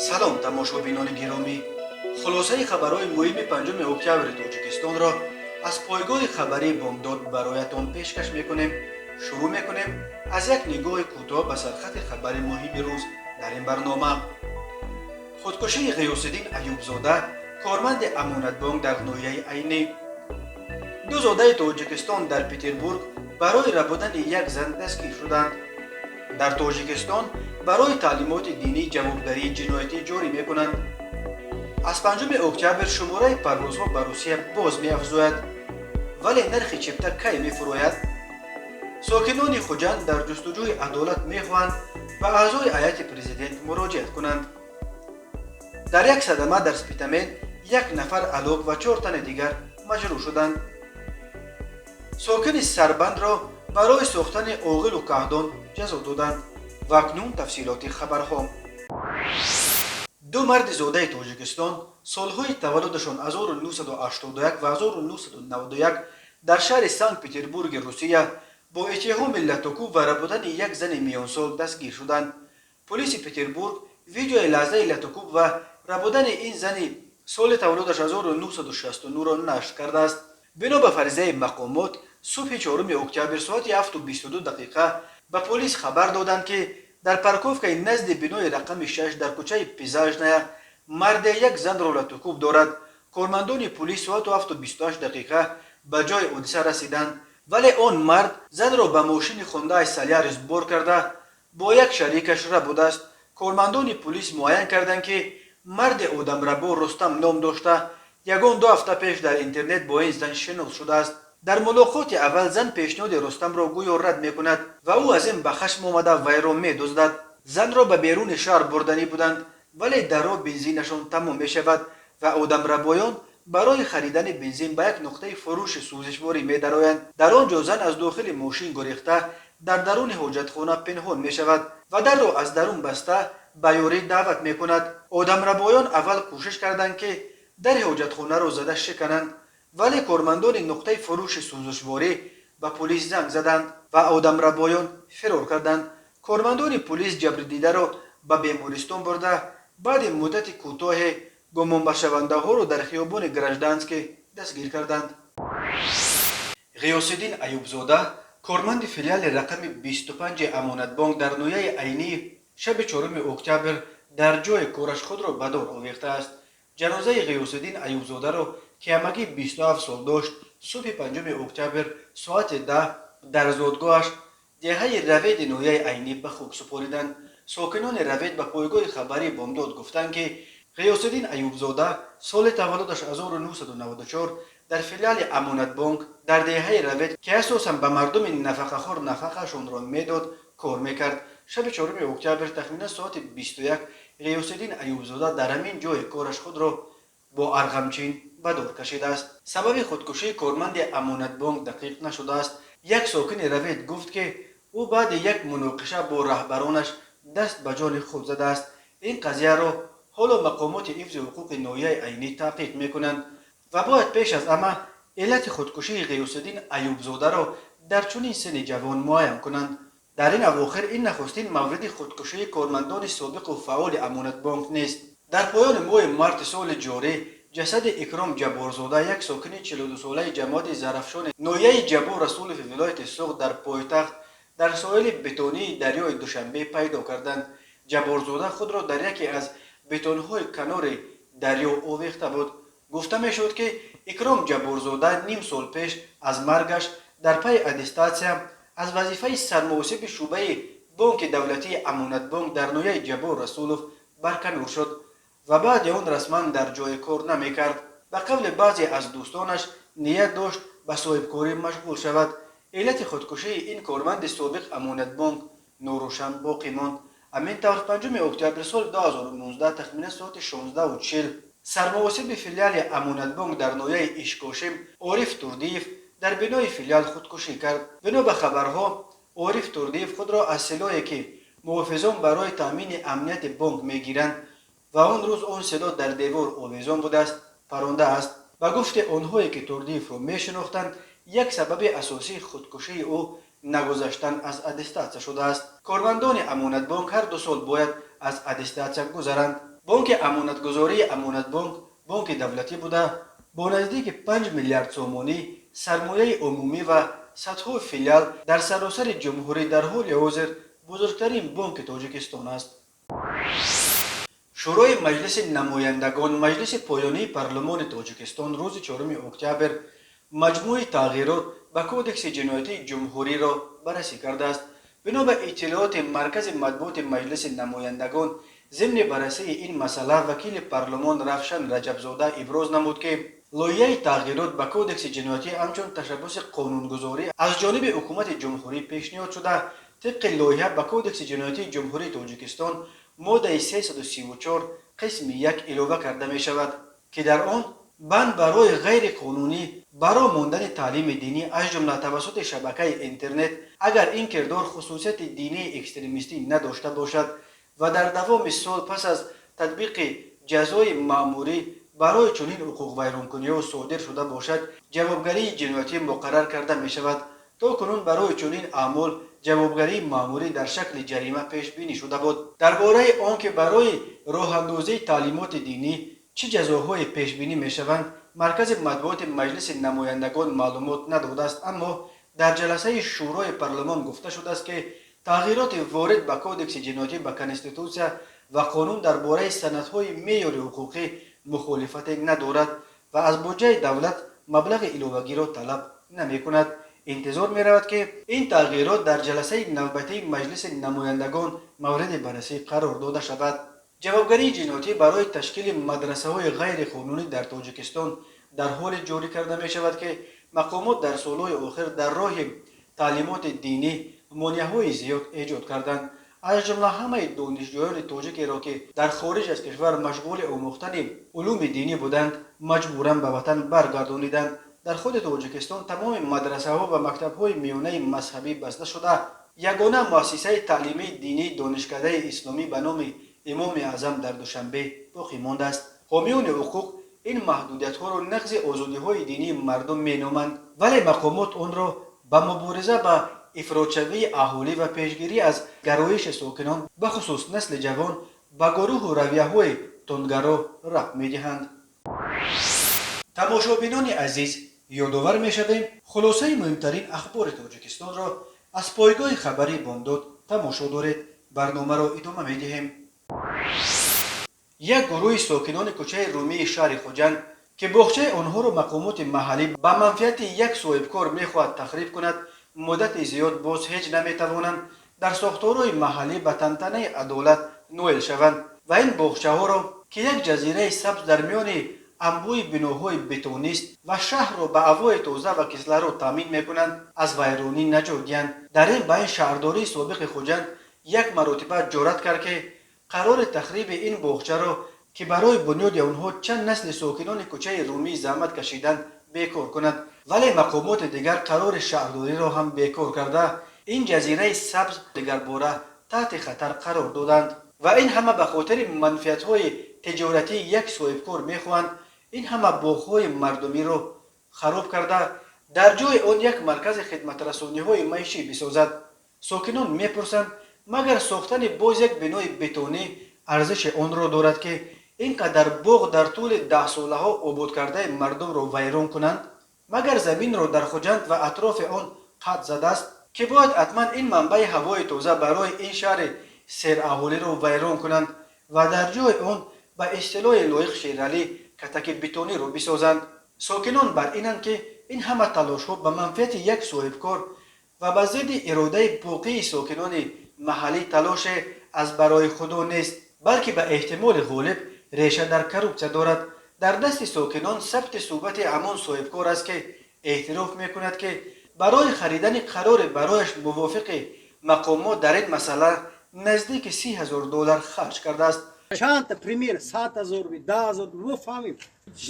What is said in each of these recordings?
Салом, тамошобинони гиромӣ! Хулосаи хабарҳои муҳими 5 октябри Тоҷикистонро аз пойгоҳи хабарии «Бомдод» бароятон пешкаш мекунем. Шурӯъ мекунем аз як нигоҳи кӯтоҳ ба сархати хабари муҳими рӯз. Дар ин барнома: худкушии Ғиёсиддин Аюбзода, корманди Амонатбонк дар ноҳияи Айнӣ; ду зодаи Тоҷикистон дар Петербург барои рабудани як зан дастгир шуданд; дар Тоҷикистон барои таълимоти динӣ ҷавобгарии ҷиноятӣ ҷорӣ мекунанд; аз 5 октябр шумораи парвозҳо ба Русия боз меафзояд, вале нархи чипта кай мефурояд; сокинони Хуҷанд дар ҷустуҷӯи адолат мехоҳанд ба аъзои ҳайати президент муроҷиат кунанд; дар як садама дар Спитамен як нафар ҳалок ва чор тани дигар маҷрӯҳ шуданд; сокини Сарбандро барои сохтани оғилу каҳдон ҷазо доданд. Ва акнун тафсилоти хабарҳо. Ду марди зодаи Тоҷикистон, солҳои таваллудашон 1981 ва 1991, дар шаҳри Санкт Петербурги Русия бо иттиҳоми латукӯб ва рабудани як зани миёнсол дастгир шуданд. Полиси Петербург видеои лаҳзаи латукӯб ва рабудани ин зани соли таваллудаш 1969-ро нашр кардааст. Бино ба фарзияи мақомот, субҳи 4 октябр соати 7:22 дақиқа ба полис хабар доданд, ки дар парковкаи назди бинои рақами 6 дар кӯчаи Пейзажная марде як занро латукӯб дорад. Кормандони полис соату 7:28 дақиқа ба ҷои ҳодиса расиданд, вале он мард занро ба мошини Хундай Солярис бор карда, бо як шарикаш рабудааст. Кормандони полис муайян карданд, ки марди одамрабо Рустам ном дошта, ягон 2 ҳафта пеш дар интернет бо ин зан шинос шудааст. Дар мулоқоти аввал зан пешниҳоди Рустамро гӯё рад мекунад ва ӯ аз ин ба хашм омада, вайро медуздад. Занро ба беруни шаҳр бурданӣ буданд, вале дар роҳ бензинашон тамом мешавад ва одамрабоён барои харидани бензин ба як нуқтаи фурӯши сӯзишворӣ медароянд. Дар он ҷо зан аз дохили мошин гурехта, дар даруни ҳоҷатхона пинҳон мешавад ва дарро аз дарун баста, ба ёрӣ даъват мекунад. Одамрабоён аввал кӯшиш карданд, ки дари ҳоҷатхонаро зада шикананд, вале кормандони нуқтаи фурӯши сӯзишворӣ ба полис занг заданд ва одамрабоён фирор карданд. Кормандони полис ҷабрдидаро ба бемористон бурда, баъди муддати кӯтоҳе гумонбаршавандаҳоро дар хиёбони Гражданский дастгир карданд. Ғиёсиддин Аюбзода, корманди филиали рақами 25 Амонатбонк дар ноҳияи Айнӣ, шаби 4 октябр дар ҷои кораш худро ба дор овехтааст. Ҷанозаи Ғиёсиддин Аюбзодаро, ки ҳамагӣ 27 сол дошт, субҳи 5 октябр соати 10 дар зодгоҳаш, деҳаи Раведи ноҳияи Айнӣ, ба хок супориданд. Сокинони Равед ба пойгоҳи хабарии «Бомдод» гуфтанд, ки Ғиёсиддин Аюбзода, соли таваллудаш 1994, дар филиали Амонатбонк дар деҳаи Равед, ки асосан ба мардуми нафақахор нафақаашонро медод, кор мекард. Шаби 4 октябр тахминан соати 21 Ғиёсиддин Аюбзода дар ҳамин ҷои кораш худро бо арғамчин ба дор кашидааст. Сабаби худкушии корманди Амонатбонк дақиқ нашудааст. Як сокини Равед гуфт, ки ӯ баъди як муноқиша бо раҳбаронаш даст ба ҷони худ задааст. Ин қазияро ҳоло мақомоти ҳифзи ҳуқуқи ноҳияи Айнӣ таҳқиқ мекунанд ва бояд пеш аз ҳама иллати худкушии Ғиёсиддин Аюбзодаро дар чунин синни ҷавон муайян кунанд. Дар ин авохир ин нахустин мавриди худкушии кормандони собиқу фаъоли Амонатбонк нест. Дар поёни моҳи марти соли ҷорӣ ҷасади Икром Ҷабборзода, як сокини 42-солаи ҷамоати Зарафшони ноҳияи Ҷаббор Расулови вилояти Суғд, дар пойтахт дар соҳили бетонии дарёи Душанбе пайдо карданд. Ҷабборзода худро дар яке аз бетонҳои канори дарё овехта буд. Гуфта мешуд, ки Икром Ҷабборзода ним сол пеш аз маргаш дар пайи аттестатсия аз вазифаи сармуҳосиби шӯъбаи бонки давлатии Амонатбонк дар ноҳияи Ҷаббор Расулов барканор шуд ва баъди он расман дар ҷои кор намекард. Ба қавли баъзе аз дӯстонаш, ният дошт ба соҳибкорӣ машғул шавад. Иллати худкушии ин корманди собиқ Амонатбонк норӯшан боқӣ монд. Ҳамин тавр, 5 октябри соли 2019 тахминан соати 16:40 сармуҳосиби филиали Амонатбонк дар ноҳияи Ишкошим Ориф Турдиев дар бинои филиал худкушӣ кард. Бино ба хабарҳо, Ориф Турдиев худро аз силоҳе, ки муҳофизон барои таъмини амнияти бонк мегиранд ва он рӯз он силоҳ дар девор овезон будааст, парондааст. Ба гуфти онҳое, ки Турдиевро мешинохтанд, як сабаби асосии худкушии ӯ нагузаштан аз аттестатсия шудааст. Кормандони Амонатбонк ҳар 2 сол бояд аз аттестатсия гузаранд. Бонки амонатгузории Амонатбонк бонки давлатӣ буда, бо наздики 5 миллиард сомонӣ сармояи умумӣ ва садҳо филиал дар саросари ҷумҳурӣ дар ҳоли ҳозир бузургтарин бонки Тоҷикистон аст. Шӯрои Маҷлиси намояндагон, маҷлиси поёнии парлумони Тоҷикистон, рӯзи 4 октябр маҷмӯи тағйирот ба Кодекси ҷиноятии ҷумҳуриро баррасӣ кардааст. Бино ба иттилооти маркази матбуоти Маҷлиси намояндагон, зимни баррасии ин масъала вакили парлумон Равшан Раҷабзода иброз намуд, ки лоиҳаи тағйирот ба Кодекси ҷиноятӣ ҳамчун ташаббуси қонунгузорӣ аз ҷониби ҳукумати ҷумҳурӣ пешниҳод шуда, тибқи лоиҳа ба Кодекси ҷиноятии Ҷумҳурии Тоҷикистон моддаи 334 қисми 1 илова карда мешавад, ки дар он банд барои ғайриқонунӣ бароҳ мондани таълими динӣ, аз ҷумла тавассути шабакаи интернет, агар ин кирдор хусусияти динии экстремистӣ надошта бошад ва дар давоми сол пас аз татбиқи ҷазои маъмурӣ барои чунин ҳуқуқвайронкуниҳо содир шуда бошад, ҷавобгарии ҷиноятӣ муқаррар карда мешавад. То кунун барои чунин аъмол ҷавобгарии маъмурӣ дар шакли ҷарима пешбинӣ шуда буд. Дар бораи он ки барои роҳандозии таълимоти динӣ чӣ ҷазоҳое пешбинӣ мешаванд, маркази матбуоти Маҷлиси намояндагон маълумот надодааст, аммо дар ҷаласаи шӯрои парлумон гуфта шудааст, ки тағйироти ворид ба Кодекси ҷиноятӣ ба Конститутсия ва қонун дар бораи санадҳои меъёри ҳуқуқӣ мухолифате надорад ва аз буҷаи давлат маблағи иловагиро талаб намекунад. Интизор меравад, ки ин тағйирот дар ҷаласаи навбатии Маҷлиси намояндагон мавриди баррасӣ қарор дода шавад. Ҷавобгарии ҷиноятӣ барои ташкили мадрасаҳои ғайриқонунӣ дар Тоҷикистон дар ҳоле ҷорӣ карда мешавад, ки мақомот дар солҳои охир дар роҳи таълимоти динӣ монеаҳои зиёд эҷод карданд. Аз ҷумла ҳамаи донишҷӯёни тоҷикеро, ки дар хориҷ аз кишвар машғули омӯхтани улуми динӣ буданд, маҷбуран ба ватан баргардониданд. Дар худи Тоҷикистон тамоми мадрасаҳо ва мактабҳои миёнаи мазҳабӣ баста шуда, ягона муассисаи таълимии динии Донишкадаи исломӣ ба номи Имоми Аъзам дар Душанбе боқӣ мондааст. Ҳомиёни ҳуқуқ ин маҳдудиятҳоро нақзи озодиҳои динии мардум меноманд, вале мақомот онро ба мубориза ба ифротшавии аҳолӣ ва пешгирӣ аз гароиши сокинон, бахусус насли ҷавон, ба гурӯҳу равияҳои тундгаро рабт медиҳанд. Тамошобинони азиз, ёдовар мешавем, хулосаи муҳимтарин ахбори Тоҷикистонро аз пойгоҳи хабарии Бомдод тамошо доред. Барномаро идома медиҳем. Як гурӯҳи сокинони кӯчаи Румии шаҳри Хуҷанд, ки боғчаи онҳоро мақомоти маҳаллӣ ба манфиати як соҳибкор мехоҳад тахриб кунад, муддати зиёд боз ҳеҷ наметавонанд дар сохторҳои маҳаллӣ ба тантанаи адолат ноил шаванд ва ин боғчаҳоро, ки як ҷазираи сабз дар миёни анбӯҳи биноҳои бетонист ва шаҳрро ба ҳавои тоза ва кислород таъмин мекунанд, аз вайронӣ наҷот диҳанд. Дар ин байн шаҳрдории собиқи Хуҷанд як маротиба ҷуръат кард, ки қарори тахриби ин боғчаро, ки барои бунёди онҳо чанд насли сокинони кӯчаи Румӣ заҳмат кашиданд, бекор кунад, вале мақомоти дигар қарори шаҳрдориро ҳам бекор карда, ин ҷазираи сабз дигарбора таҳти хатар қарор доданд ва ин ҳама ба хотири манфиатҳои тиҷоратии як соҳибкор мехоҳанд ин ҳама боғҳои мардумиро хароб карда, дар ҷои он як маркази хидматрасониҳои маишӣ бисозад. Сокинон мепурсанд, магар сохтани боз як бинои бетонӣ арзиши онро дорад, ки ин қадар боғ дар тӯли даҳсолаҳо ободкардаи мардумро вайрон кунанд? Магар заминро дар Хуҷанд ва атрофи он қатъ задааст, ки бояд ҳатман ин манбаи ҳавои тоза барои ин шаҳри сераҳолиро вайрон кунанд ва дар ҷои он ба истилоҳи Лоиқ Шералӣ катаки бетониро бисозанд? Сокинон бар инанд, ки ин ҳама талошҳо ба манфиати як соҳибкор ва ба зидди иродаи боқии сокинони маҳаллӣ талоше аз барои худо нест, балки ба эҳтимоли ғолиб реша дар коррупсия дорад. Дар дасти сокинон сабти суҳбати ҳамон соҳибкор аст, ки эътироф мекунад, ки барои харидани қарори барояш мувофиқи мақомот дар ин масъала наздики 30 000 доллар харҷ кардааст. Чанд пример, 100 000, 10 000, мо фаҳмем.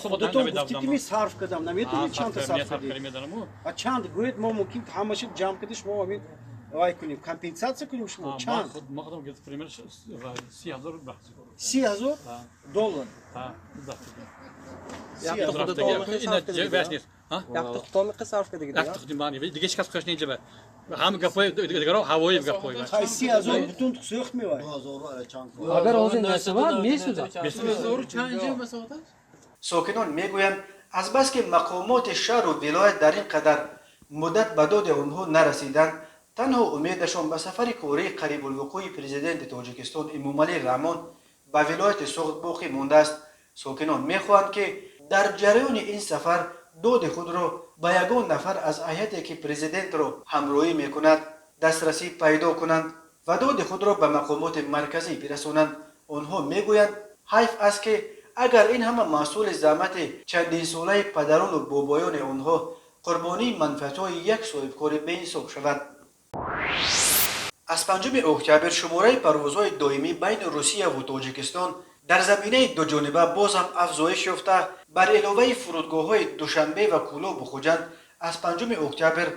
Худатон гуфтӣ, ки ми сарф кардам, наметонӣ чандта сарф кардӣ? А чанд гӯед, мо мумкин ҳамаша ҷамъ карда, шумо ҳамин вай кунем, компенсатсия кунем шумо. Чанд? 30 000 доллар? Якта худтон сарф кардагӣ. Ҳам гапҳои дигаро ҳавои гапҳои. Хай, 30 000 бутун сӯхт мевай. Агар ҳозир нашавад, месӯзад. Сокинон мегӯянд, азбаски мақомоти шаҳру вилоят дар ин қадар муддат ба доди онҳо нарасиданд, танҳо умедашон ба сафари кории қарибулвуқӯи президенти Тоҷикистон Эмомалӣ Раҳмон ба вилояти Суғд боқӣ мондааст. Сокинон мехоҳанд, ки дар ҷараёни ин сафар доди худро ба ягон нафар аз ҳайате, ки президентро ҳамроҳӣ мекунад, дастрасӣ пайдо кунанд ва доди худро ба мақомоти марказӣ бирасонанд. Онҳо мегӯянд, ҳайф аст, ки агар ин ҳама маҳсули заҳмати чандинсолаи падарону бобоёни онҳо қурбонии манфиатҳои як соҳибкори беинсоф шавад. Аз 5 октябр шумораи парвозҳои доимӣ байни Русияву Тоҷикистон дар заминаи дуҷониба боз ҳам афзоиш ёфта, бар иловаи фурудгоҳҳои Душанбе ва Кӯлобу Хуҷанд, аз 5 октябр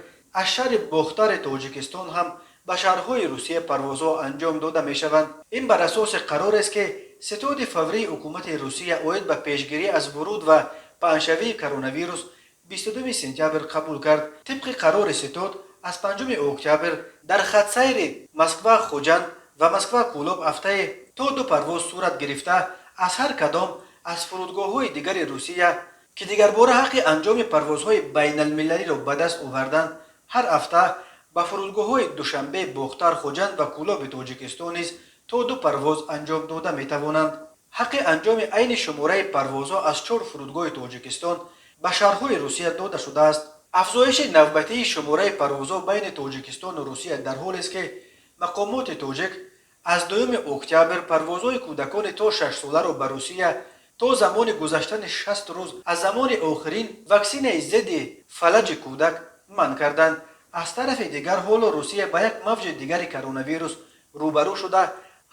аз шаҳри Бохтари Тоҷикистон ҳам ба шаҳрҳои Русия парвозҳо анҷом дода мешаванд. Ин бар асоси қарорест, ки ситоди фаврии ҳукумати Русия оид ба пешгирӣ аз вуруд ва паҳншавии коронавирус 22 сентябр қабул кард. Тибқи қарори ситод, аз 5 октябр дар хатсайри Москва Хуҷанд ва Москва Кӯлоб ҳафтае то ду парвоз сурат гирифта, аз ҳар кадом аз фурудгоҳҳои дигари Русия, ки дигарбора ҳаққи анҷоми парвозҳои байналмилалиро ба даст оварданд, ҳар ҳафта ба фурудгоҳҳои Душанбе, Бохтар, Хуҷанд ва Кӯлоби Тоҷикистон низ то ду парвоз анҷом дода метавонанд. Ҳаққи анҷоми айни шумораи парвозҳо аз чор фурудгоҳи Тоҷикистон ба шаҳрҳои Русия дода шудааст. Афзоиши навбатии шумораи парвозҳо байни Тоҷикистону Русия дар ҳолест, ки мақомоти тоҷик аз 2 октябр парвозҳои кӯдакони то 6-соларо ба Русия то замони гузаштани 60 рӯз аз замони охирин ваксинаи зидди фалаҷи кӯдак манъ карданд. Аз тарафи дигар, ҳоло Русия ба як мавҷи дигари коронавирус рӯбарӯ шуда,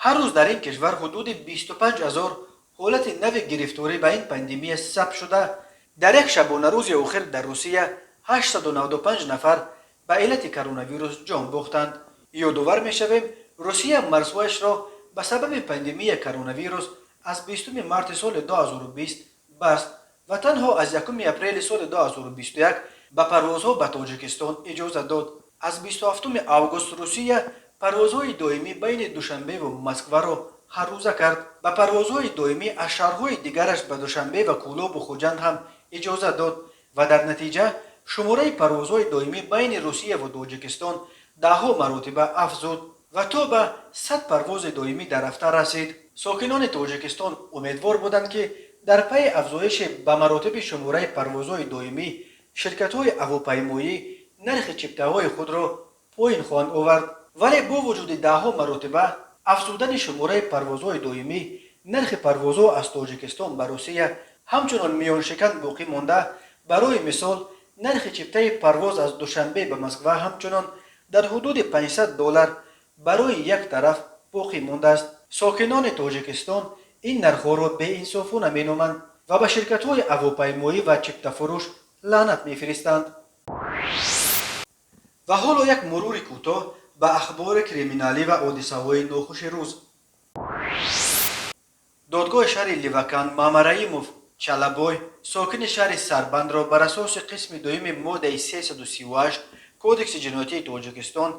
ҳар рӯз дар ин кишвар ҳудуди 25 ҳазор ҳолати нави гирифторӣ ба ин пандемия сабт шуда, дар як шабонарӯзи охир дар Русия 895 нафар ба иллати коронавирус ҷон бохтанд. Ёдовар мешавем, Русия марзҳояшро ба сабаби пандемияи коронавирус аз 20 марти соли 2020 баст ва танҳо аз 1 апрели соли 2021 ба парвозҳо ба Тоҷикистон иҷоза дод. Аз 27 август Русия парвозҳои доимӣ байни Душанбеву Москваро ҳаррӯза кард. Ба парвозҳои доимӣ аз шаҳрҳои дигараш ба Душанбе ва Кӯлобу Хуҷанд ҳам иҷоза дод ва дар натиҷа шумораи парвозҳои доимӣ байни Русияву Тоҷикистон даҳҳо маротиба афзуд ва то ба 100 парвози доимӣ дар ҳафта расид. Сокинони Тоҷикистон умедвор буданд, ки дар пайи афзоиши ба маротиби шумораи парвозҳои доимӣ ширкатҳои ҳавопаймоӣ нархи чиптаҳои худро поин хоҳанд овард, вале бо вуҷуди даҳҳо маротиба афзудани шумораи парвозҳои доимӣ, нархи парвозҳо аз Тоҷикистон ба Русия ҳамчунон миёншикан боқӣ монда. Барои мисол, нархи чиптаи парвоз аз Душанбе ба Москва ҳамчунон дар ҳудуди 500 доллар барои як тараф боқӣ мондааст. Сокинони Тоҷикистон ин нархҳоро беинсофона меноманд ва ба ширкатҳои ҳавопаймоӣ ва чиптафурӯш лаънат мефиристанд. Ва ҳоло як мурури кӯтоҳ ба ахбори криминалӣ ва ҳодисаҳои нохуши рӯз. Додгоҳи шаҳри Леваканд Мамараимов Чалабой, сокини шаҳри Сарбандро, бар асоси қисми дуюми моддаи 338 Кодекси ҷиноятии Тоҷикистон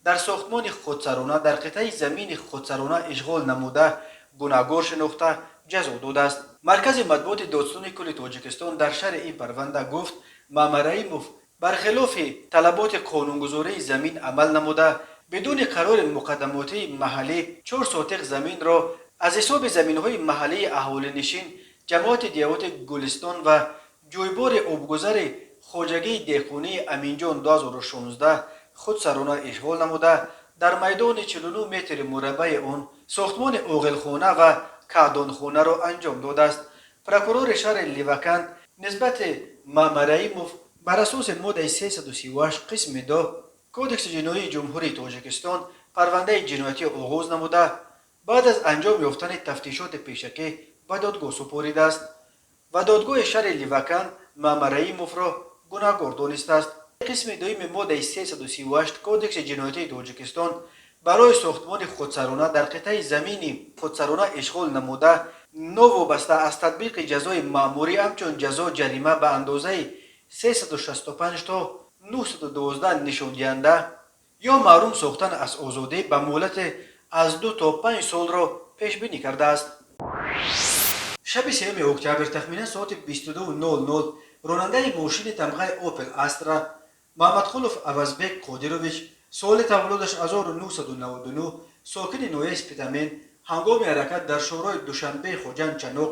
дар сохтмони худсарона дар қитъаи замини худсарона ишғол намуда гунаҳгор шинохта, ҷазо додааст. Маркази матбуоти Додситони кулли Тоҷикистон дар шарҳи ин парванда гуфт, Мамараимов бархилофи талаботи қонунгузории замин амал намуда, бидуни қарори муқаддамотии маҳаллӣ 4 сотиқ заминро аз ҳисоби заминҳои маҳаллии аҳолинишин, ҷамоати деҳоти Гулистон ва ҷӯйбори обгузари хоҷагии деҳқонии Аминҷон 2016 худсарона ишғол намуда, дар майдони 49 метри мураббаи он сохтмони оғилхона ва каъдонхонаро анҷом додааст. Прокурори шаҳри Леваканд нисбати Мамараимов бар асоси моддаи 338 қисми 2 Кодекси ҷиноии Ҷумҳурии Тоҷикистон парвандаи ҷиноятӣ оғоз намуда, баъд аз анҷом ёфтани тафтишоти пешакӣ ба додгоҳ супоридааст ва додгоҳи шаҳри Леваканд Мамараимовро гунаҳгор донистааст. Қисми дуюми моддаи 338 Кодекси ҷиноятии Тоҷикистон барои сохтмони худсарона дар қитъаи замини худсарона ишғол намуда, новобаста аз татбиқи ҷазои маъмурӣ ҳамчун ҷазо ҷарима ба андозаи 365 то 912 нишондиҳанда. ё маҳрум сохтан аз озодӣ ба муҳлати аз 2 то 5 солро пешбинӣ кардааст. Шаби 3 октябр тахминан соати 22:00 ронандаи мошини тамғаи Опел Астра Маҳмадқулов Авазбек Қодирович, соли таваллудаш 1999, сокини ноҳияи Спитамен, ҳангоми ҳаракат дар шоҳроҳи Душанбе Хуҷанд Чаноқ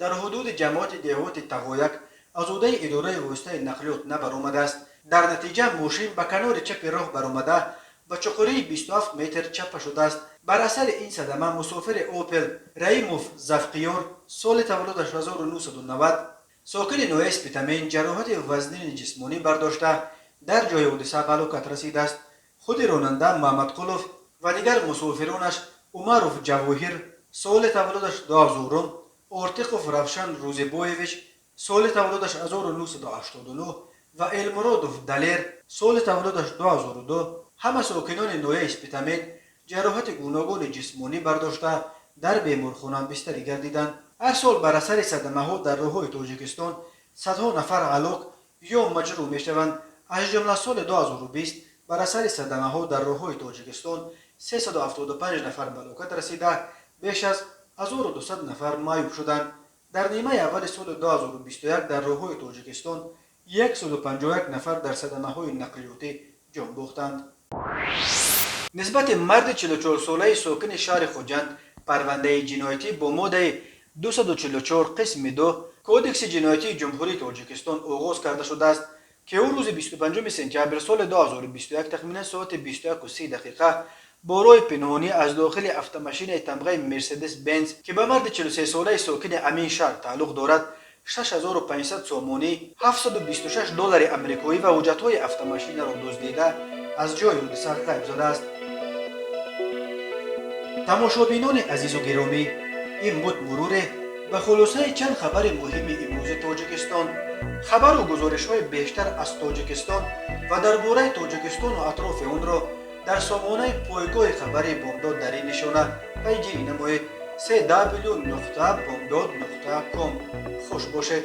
дар ҳудуди ҷамоати деҳоти Тағояк аз ӯҳдаи идораи воситаи нақлиёт набаромадааст. Дар натиҷа мошин ба канори чапи роҳ баромада, ба чуқурии 27 метр чаппа шудааст. Бар асари ин садама мусофири Опел Раимов Завқиёр, соли таваллудаш 1990, сокини ноҳияи Спитамен, ҷароҳати вазнини ҷисмонӣ бардошта, дар ҷои ҳодиса ба ҳалокат расидааст. Худи ронанда Маҳмадқулов ва дигар мусофиронаш Умаров Ҷавоҳир, соли таваллудаш 2000, Ортиқов Равшан Рӯзибоевич, соли таваллудаш 1989, ва Элмуродов Далер, соли таваллудаш 2002, ҳама сокинони ноҳияи Спитамен, ҷароҳати гуногуни ҷисмонӣ бардошта, дар беморхона бистарӣ гардиданд. Ҳар сол бар асари садамаҳо дар роҳҳои Тоҷикистон садҳо нафар ҳалок ё маҷрӯҳ мешаванд. Аз ҷумла соли 2020 бар асари садамаҳо дар роҳҳои Тоҷикистон 375 нафар ба ҳалокат расида, беш аз 1200 нафар маъюб шуданд. Дар нимаи аввали соли 2021 дар роҳҳои Тоҷикистон 151 нафар дар садамаҳои нақлиётӣ ҷон бохтанд. Нисбати марди 44-солаи сокини шаҳри Хуҷанд парвандаи ҷиноятӣ бо моддаи 244 қисми 2 Кодекси ҷиноятии Ҷумҳурии Тоҷикистон оғоз карда шудааст, ки ӯ рӯзи 25 сентябр соли 2021 тахминан соати 21:30 бо роҳи пинҳонӣ аз дохили автомашинаи тамғаи Мерседес Бенз, ки ба марди 43-солаи сокини Амин шаҳр тааллуқ дорад, 6500 сомонӣ, 726 доллари амрикоӣ ва ҳуҷҷатҳои автомашинаро дуздида, аз ҷои ҳодиса ғайб задааст. Тамошобинони азизу гиромӣ, ин буд муруре ба хулосаи чанд хабари муҳими имрӯзи Тоҷикистон. Хабару гузоришҳои бештар аз Тоҷикистон ва дар бораи Тоҷикистону атрофи онро дар сомонаи пойгоҳи хабари Бомдод дар ин нишона пайгирӣ намоед: cw.bomdod.com. Хуш бошед.